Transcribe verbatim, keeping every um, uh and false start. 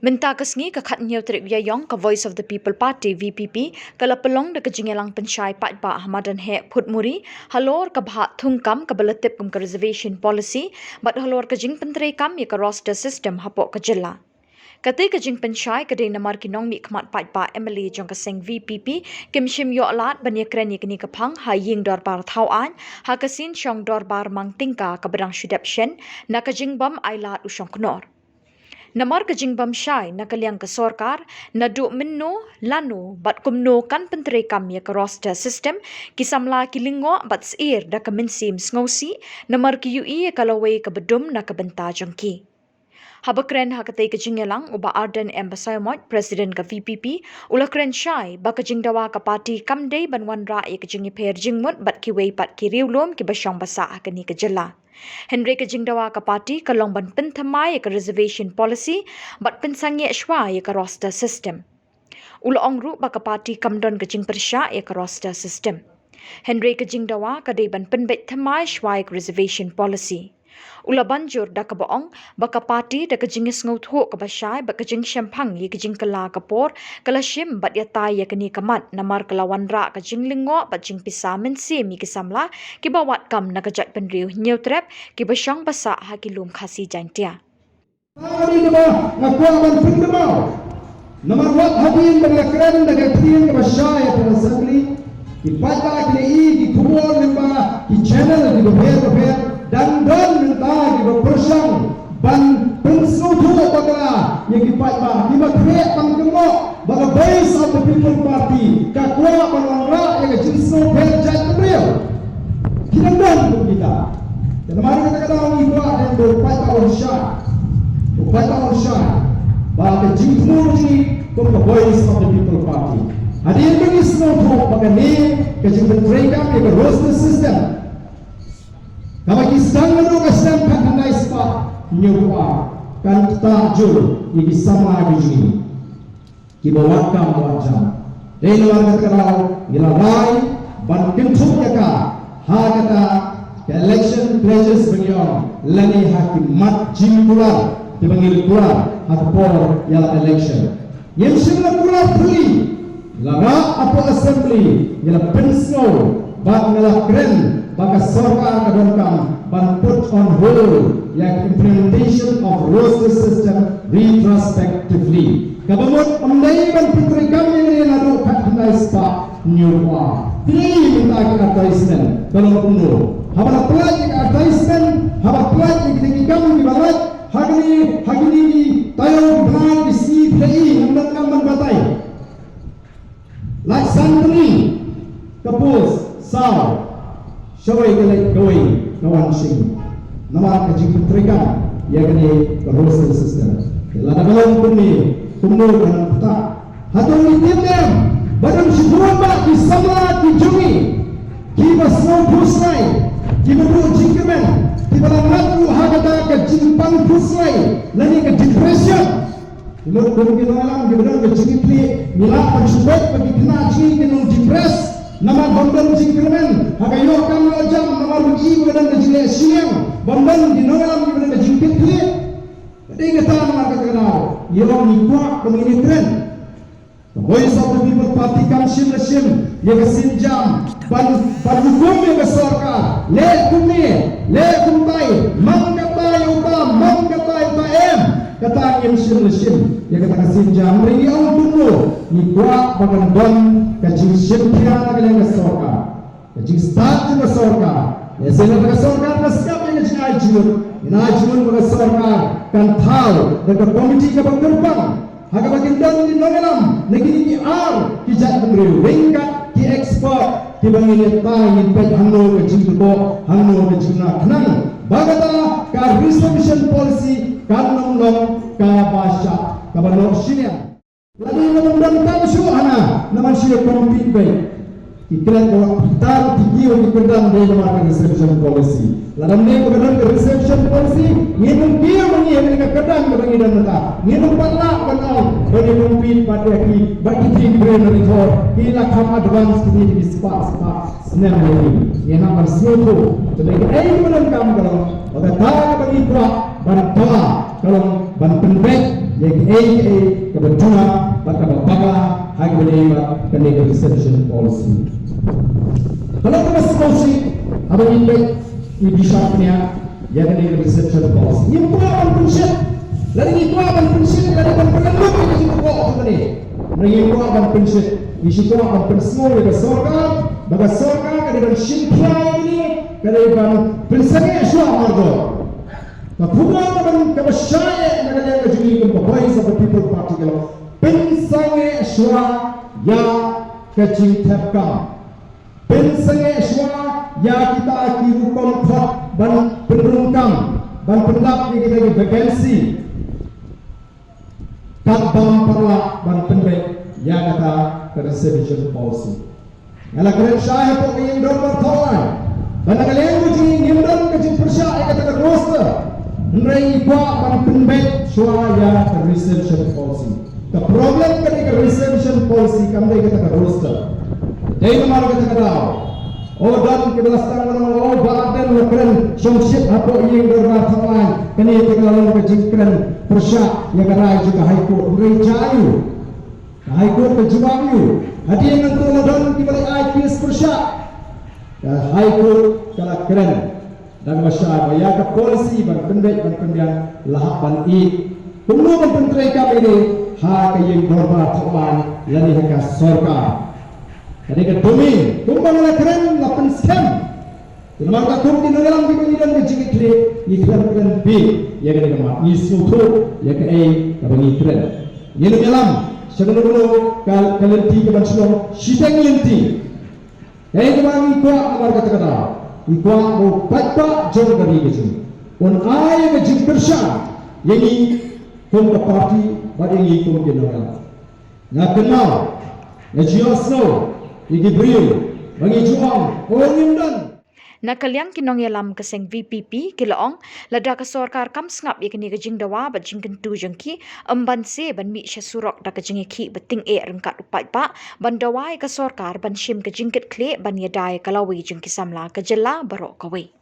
Mynta ka sngi ka khathynñiew tarik Ïaïong ka Voice of the People Party V P P ka la pynlong da ka jingïalang pynshai paidbah ha madan heh Phutmuri halor ka bhah thungkam kaba la tip kum ka reservation policy bad halor ka jingpyntreikam ïa ka roster system hapoh ka jylla. Katei ka jingpynshai ka dei namar ki nongmihkhmat paidbah M L A jong ka seng V P P kim shym ïoh lad ban ïakren ïa kane ka phang ha ïing dorbar Thawaiñ ha ka sien shong dorbar Mang Tyngka kaba dang shu dep shen na ka jingbym ailad u shongknor. Namar ka jingbym shai na ka liang ka sorkar naduh mynno lano bad kumno kan pyntreikam ïa ka roster system, ki samla ki lyngngoh bad syier da ka mynsiem sngewsih namar ki ïohi ïa ka lawei kaba dum na ka bynta jong ki. Haba kren ha katei ka jingïalang, u Bah Ardent M Basaiawmoit, President ka V P P, u la kren shai ba ka jingdawa ka party kam dei ban wanrah ïa ka jingïapher jingmut bad kiwei pat ki riewlum kiba shong ba sah ha kane ka jylla. Hynrei ka jingdawa ka party ka long ban pynthymmai ïa ka reservation policy bad pynsangeh shuwa ïa ka roster system. U la ong ruh ba ka party kam don ka jingpyrshah ïa ka roster system. Hynrei ka jingdawa ka dei ban pynbeit thymmai shuwa ïa ka reservation policy. U la ban jur da kaba ong ba ka party da ka jingsngewthuh kaba shai bad ka jingshemphang ïa ka jingkylla ka por ka la shim bad ïatai ïa kane ka mat namar ka la wanrah ka jinglyngngoh bad jingpisa mynsiem ïa ki samla kiba wad kam na ka jaitbynriew Hynñiewtrep kiba shong ba sah ha ki lum Khasi Jaiñtia. Tang kane kaba nga kwah ban pynkynmaw. Namar wat hadien ba nga kren da ka ktien kaba shai ha ka Assembly, ki paidbah ki la ïohi ki khubor lyngba ki channel kiba pher bapher, dang don mynta kiba pyrshang ban pynsngewthuh bakla ïa ki paidbah, kiba khreh ban kynnoh ba ka Voice of the People Party ka kwah ban wanrah ïa ka jingsngewpher jaitbynriew. Ki dang don kum kita. Te namar kata ka daw ngi kwah ban ong ba u paidbah un shai, u paidbah un shai ba ka jingthmu jong ngi kum ka Voice of the People Party, hadien ba ngi sngewthuh ba kane ka jingpyntreikam ïa ka roster system kaba ki sdang naduh ka snem khatkhyndai spah hynñiewphew ar kan ktah jur ïa ki samla ki jong ngi kiba wad kam wad jam. Dei namar kata ka daw ngi la rai ban kynthup ïa ka ha kata ka election pledges ba ngi ong lane ha ki mat jingkular kiba ngi la kular ha ka por ïalap election. Ngim shym la kular thylli, la rah hapoh Assembly, ngi la pynsngew bad ngi la kren ba ka sorkar ka donkam ban put on hold ïa ka implementation of roster system retrospectively. Kaba mut ym dei ban pyntreikam ïa kane naduh khatkhyndai spah hynñiewphew ar. Phi mynta ka advertisement ka long kumno? Haba la pynlait ïa ka advertisement, haba pynlait ïa kine ki kam kiba lait ha kine, ha kine ki taïew ki bnai ki sngi phi la i, ngam donkam ban batai. Lait san tylli ka post, saw, shawei ka leit kawei ka wan shisha. Namar ka jingpyntreikam ïa kane ka roster system. Lada ka long kumne, kumno kan ktah? Hato ngi tip ne em ba don shibun bah ki samla ki jong ngi kiba sngewphuhsngew, kiba duh jingkyrmen, kiba la mad ruh ha kata ka jingpang phuhsngew lane ka depression. Ki mut kum ki nongïalam kiba don ka jingkitkhlieh, ngi lah ban shu beit ba ki khynnah jong ngi kin long depressed namar bym don jingkyrmen ha ka ïoh kam ïoh jam, namar ba ki don ka jingleh shiliang, bym don ki nongïalam kiba don ka jingkitkhlieh. Ka dei kata namar kata ka daw ïa ngi kwah ba ngin ïakren. Ka Voice of the People Party kam shym la shim ïa ka sienjam ban, ban hukum ïa ka sorkar, leh kumne, leh kumtai, mang katai uta, mang katai uta, em. Kata ngim shym la shim ïa kata ka sienjam. Hynrei ngi ong kumno, ngi kwah ba kan don ka jingshim khia na ka liang ka sorkar. Ka jingstad jong ka sorkar, lehse lada ka sorkar ka sngap ïa ka jingai jingmut, ngi ai jingmut ba ka sorkar kan thaw da ka komiti kaba kyrpang ha kaba kin don ki nongïalam na kine ki ar ki jaitbynriew, ryngkat ki expert kiba ngin ïa tai, ngin peit hangno ka jingtbok, hangno ka jingkhnang, khnang ba kata ka reservation policy kan ym long kaba shah, kaba noh shiliang. Lada ïa lam dang tang shuh hana, namar shu ïa compete beit. Ki kren ba wat pyntar ki kiew ki kyrdan dei namar ka reservation policy. Lada ym dei ba ka don ka reservation policy, ngin ym kiew ma ngi ha kane ka kyrdan kaba ngi don mynta. Ngin ym pat lah ban ong ba ngi compete bad ïa ki, bad ki, ki briew na ringthor, ki la kham advance kine ki spah spah snem ïa ngi. Ngin hap ban sngewthuh. Te dei kaei kaba donkam ka long ba kata kaba ngi kwah Ban dawa ka long ban pynbeit ïa kaei kaei kaba duna bad kaba bakla ha kaba ïadei bad kane ka reservation policy. Ka long kaba sngewsih haba ngin beit, i bishar pynïaid ïa kane ka reservation policy. Ngim kwah ban pynshit, lada ngi kwah ban pynshit, lada ban pynlong ïa ka jingkyrkhu kane. Ngi kwah ban pynshit, ngi shu kwah ban pynsngew ïa ka sorkar ba ka sorkar ka dei ban shim khia ïa kine, ka dei ban pynsangeh shuwa mardor. Ka pynban ka ban ka ba shai na ka liang ka jong ngi kum ka Voice of the People Party ka long pynsangeh shuwa ïa ka jingthep kam. Pynsangeh shuwa ïa kita ki rukom khot ban pynrung kam, ban pynlap ïa kita ki vacancy. Kat bam paralok ban pynbeit ïa kata ka reservation policy. Nga la kren shai hapoh ka ïing dorbar thaw aiñ ba na ka liang ka jong ngi ngim don ka jingpyrshah ïa kata ka roster. Hynrei ngi kwah ban pynbeit shuwa ïa ka reservation policy. Ka problem ka dei ka reservation policy, kam dei kata ka roster. Dei namar kata ka daw o don kiba la sdang ban ong, o Bah Ardent la kren shongshit hapoh ïing dorbar thaw aiñ. Kane te ka la long ka jingkren pyrshah ïa ka rai jong ka High Court. Hynrei jia aiu ka High Court ka jubab aiu? Hadien nangta la don kiba la ai case pyrshah. Ka High Court ka la kren da kaba shai ba ïa ka policy ban pynbeit ban pynbiang la hap ban ïeit. Kumno ban pyntreikam ïa kane ha ka ïing dorbar thaw aiñ lane ha ka sorkar? Ka dei ka domain, kumba nga la kren la pynskhem. Te namar ka kum ki nongïalam kiba ngi don ka jingkitkhlieh, ngi kren kren bieit ïa kane ka mat, ngi sngewthuh ïa kaei kaba ngi kren. Ngin ym ïalam sha kano kano ka, ka lynti kaban shnong shiteng lynti. Kaei kaba ngi kwah namar kata ka daw, ngi kwah ba u paidbah jong ka ri ka jong ngi un ai ïa ka jingkyrshan ïa ngi kum ka party bad ïa ngi kum ki nongïalam. Nga kynmaw, nga ju ïohsngew ïa ki briew ba ngi ju ong, o ngim don. Na ka liang ki nongïalam ka seng V P P ki la ong, lada ka sorkar kam sngap ïa kane ka jingdawa bad jingkyntu jong ki, ym banse ban mih sha surok da ka jingïakhih ba tyngeh ryngkat u paidbah ban dawa ïa ka sorkar ban shim ka jingkitkhlieh ban ïada ïa ka lawei jong ki samla ka jylla baroh kawei.